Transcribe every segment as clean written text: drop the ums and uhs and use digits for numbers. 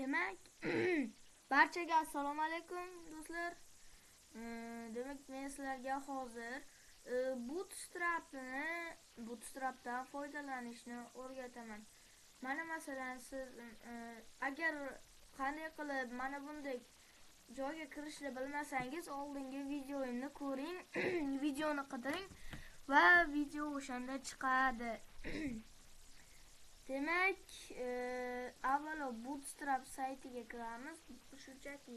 Demak, barchaga assalomu alaykum do'stlar. Demak, men sizlarga hozir Bootstrapdan foydalanishni o'rgataman. Mana masalan siz agar qanday qilib mana bunday joyga kirishni bilmasangiz, oldingi videoimni ko'ring, videoni qidiring va video o'shanda chiqadi. Demak, avvalo Bootstrap saytiga kiramiz. Shunchaki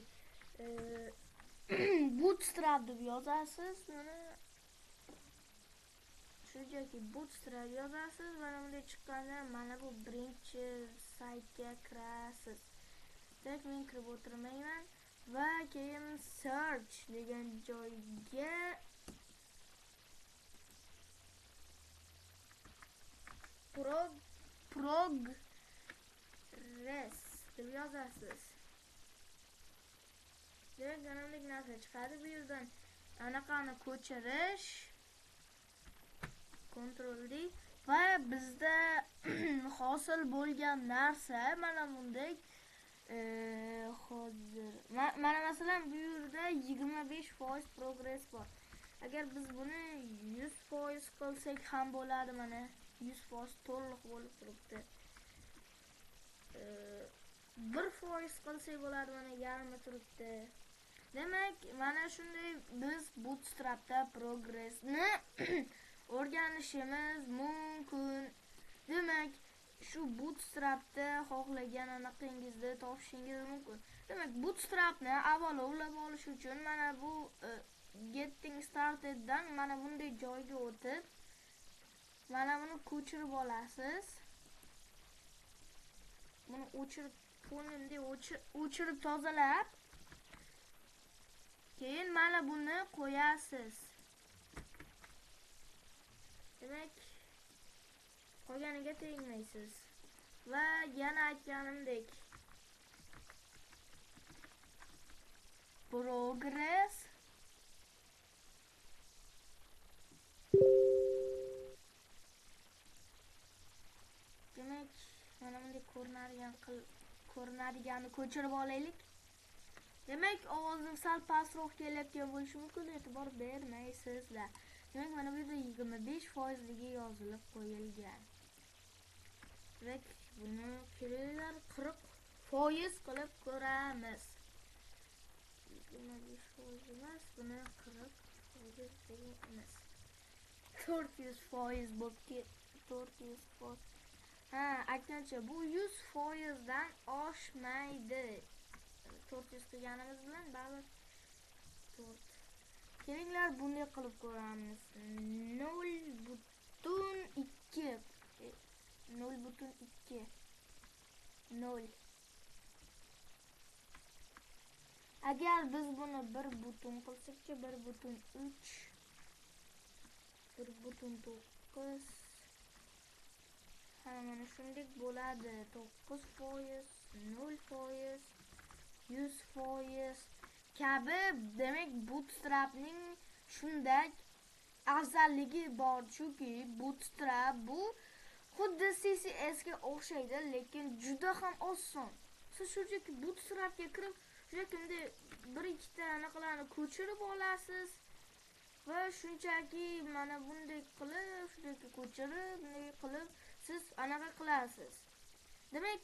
Bootstrap deb yozasiz. Mana shunchaki Bootstrap yozasiz. Mana bunday chiqqanda mana bu birinchi saytga kirasiz. Demak, men kirib o'tirmayman va keyin search degan joyga progress deb yozasiz. Demak, mana bunday narsa chiqadi. Bu yerdan anaqani ko'chirish, Ctrl D va bizda hosil bo'lgan narsa mana bunday. Hozir mana masalan bu yerda 25% progress bor. Agar biz buni 100% qilsak ham bo'ladi. Mana 100% to'liq bo'lib turibdi. 1% qilsak bo'ladi, mana yarmi turibdi. Demak, mana shunday biz Bootstrapda progressni o'rganishimiz mumkin. Demak, shu Bootstrapda xohlagan anaqangizni topishingiz mumkin. Demak, Bootstrapni avvalo ulab olish uchun mana bu Getting Started'dan mana bunday joyga o'tib, mana buni ko'chirib olasiz. Buni o'chirib, bunday o'chirib tozalab, keyin mana buni qo'yasiz. Demak, qolganiga tegmaysiz. Va yana aytganimdek, progress demak, mana bunday ko'rinadiganni ko'chirib olaylik. Demak, ovozim sal pastroq kelayotgan bo'lishi mumkin, e'tibor bermaysizlar. Demak, mana bu yerda 25%ligi yozilib qo'yilgan. Demak, buni kelinglar 40% qilib ko'ramiz. 25% emas, buni 40% deymiz. 400% bo'lib ketdi. 400%. Ha, aytgancha bu 100% dan oshmaydi. 400 qilganimiz bilan baribir 4. Kelinglar bunday qilib ko'ramiz. 0.2 0.2 0. Agar biz buni 1 butun qilsak-chi, 1.3 1.9. Ha, mana shunday bo'ladi. 9%, 0%, 100% kabi. Demak, Bootstrapning shunday afzalligi bor, chunki Bootstrap bu xuddi CSS ga o'xshaydi, lekin juda ham oson. Siz shunchaki Bootstrapga kirib, shunchaki bunday bir ikkita anaqalarni ko'chirib olasiz va shunchaki mana bunday qilib, shunchaki ko'chirib, bunday qilib siz anaqa qilasiz. Demak,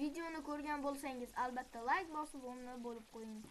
videoni ko'rgan bo'lsangiz albatta like bosib, uni bo'lib qo'ying.